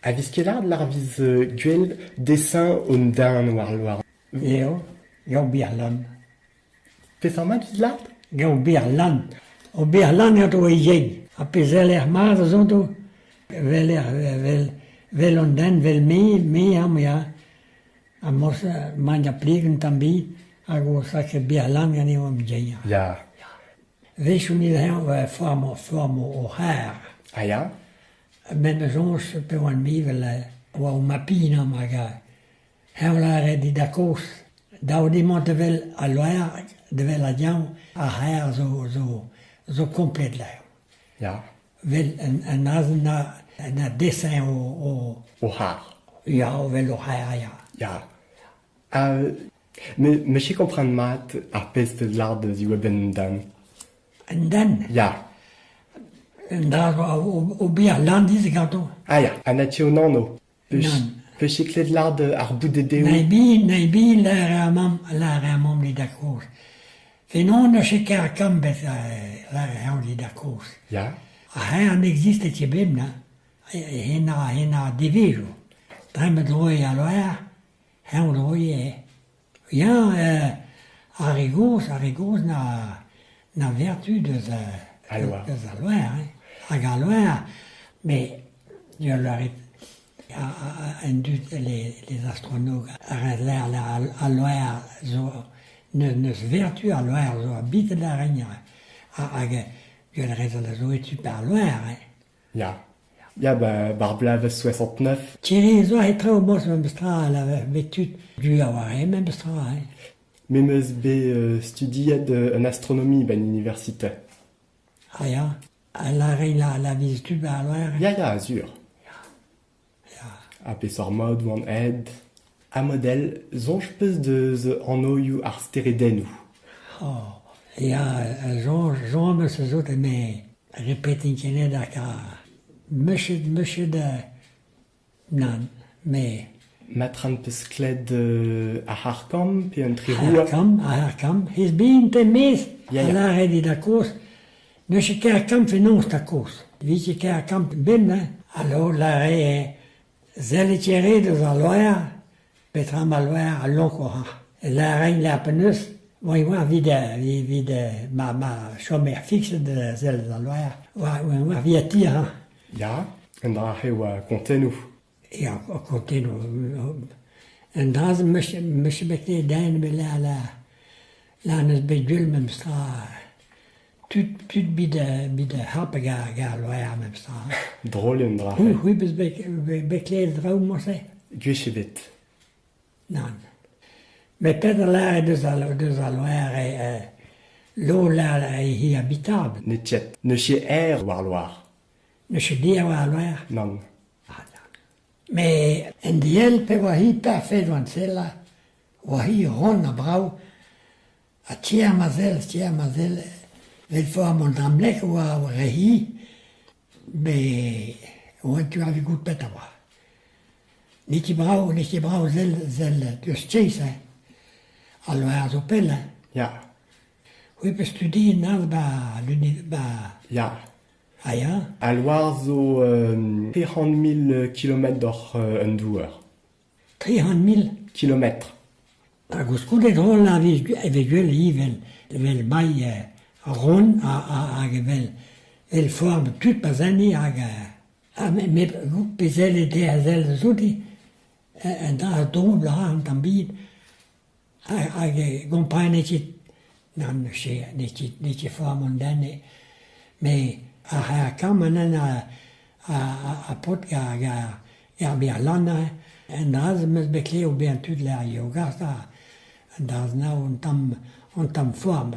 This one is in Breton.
A viz ket lâret lar 'viz gwell deseñ un den war loar. Eo, ober lann. Peseurt mat 'vit lâret ? Ober lann. Ober lann ganto e yen. Ha pezh 'eller mat a zonto 'weler 'vel an den 'vel me, me amañ ya. Ha morse 'maint da plegañ un tamm bihan hag o sakre bezañ lan ganeomp yen. Ya. Wechoù ni 'rae form form o c'har. Ah ya ? Met ma soñj pe oan mevel oa o mapin amañ hag eñ lâre dit da kozh dav dit mont da wel al loar, da wel ar diaoul, ar c'har zo zo zo komplet lâr. Ya. 'Vel an azen na deseñ o... O c'har. Ya, 'vel o c'har, ya. Ya. Ha me 'meus ket kompren mat ar pezh 'peus lâret da ziwezhañ an den. An den ? Ya. Un dra zo ober Landiz ganto. Ah ya, ha na ket an anv. Nann. Peus ket klevet lâret ar boudedeoù ? Nai bihan lâre ar mamm, lâre ar mamm dit da-kozh. Fenoz n'eus ket kar kambet lâre eñ dit da-kozh. Ya. Ha eñ n'egziste ket bep na. Henañ henañ devezhioù. Dre ma droe al loar, eñ droe Ya, ar re gozh, ar re gozh na na vertu deus Al loar. Deus al loar, hein. Hag al loar, mais ul lâret an dud, les astronomes a ra al loar zo n'eus vertu al loar zo habitet ar re hag gwell rezon a zo e-tu par loar, hein. Ya. Ya, ba, bar bloavezh 69. Thierry zo e traoù moz memestra, la bet tud du a oa re memestra, hein. Me 'meus bet studiet an astronomie 'ba 'n universite. Ah ya, ha lâret la la viz tud ba loar. Ya, ya, sur. Ya, ya. Ha peseurt mod oan aet. Ha model, soñj 'peus deus anvioù ar steredennoù ? Oh, ya, soñj soñj 'meus zo met repetiñ ket hag 'meus ket 'meus ket nann, met... Matran 'peus klevet ar c'harr-kamm pe an tri-rouad ? Ar c'harr-kamm, ar c'harr-kamm, hezh bihan te 'maez Ya, ya. a lâre dit a-kozh n'eus ket karr-kamm fenoz ta-kozh. 'Vije karr-kamm bemdez hein. Alors lâre sellet ket re deus al loar petra ma loar a lonko hañ. Lârein lâr penaos oa oa evit evit ma ma chomer fikset da sellet al loar oa oa evit tir hañ. Ya, un dra-se oa kontennoù. Ya, kontennoù. Un dra-se 'meus 'meus bet ket den ebet la la la n'eus bet gwell memestra. Tud tud 'vit 'vit harp hag ar loar memestra. Drol eo an dra-se. C'hwi 'peus bet bet klevet traoù morse ? Gwech ebet. Nann. Met petra lâret deus al deus al loar eo lod lâret eo hi habitabl. N'eo ket. N'eus ket aer war loar. N'eus ket aer war al loar ? Nann. Ah nann. Met en diell pe oa hi parfet oan sellañ, oa hi ront ha brav ha tier ma sell, tier ma sell 'vel form an dramlek oa re hi, met oan tu a goût petra oa. N'eo ket brav, n'eo ket brav sell sell deus chase hein. Al loar zo pell hein. Ya. C'hwi 'peus studiet neuze 'ba l'uni 'ba... Ya. Ah ya ? Al loar zo 300 000 kilometr doc'h an douar. 300 000 ? Kilometr. Ha koulskoude drol a vez e vez gwell ivez evel mailh ront hag evel evel form tud pa zeni hag ha me pe sellet dezhañ sell eus outi un dra drol a ra an tamm bihan hag e gomprenet ket nann n'eo ket n'eo ket form an den eo met ar c'haer anezhañ a paotr hag ar berr-lann un dra 'm eus bet klevet bezañ tud lec'h yoga an dra-se un tamm un tamm form.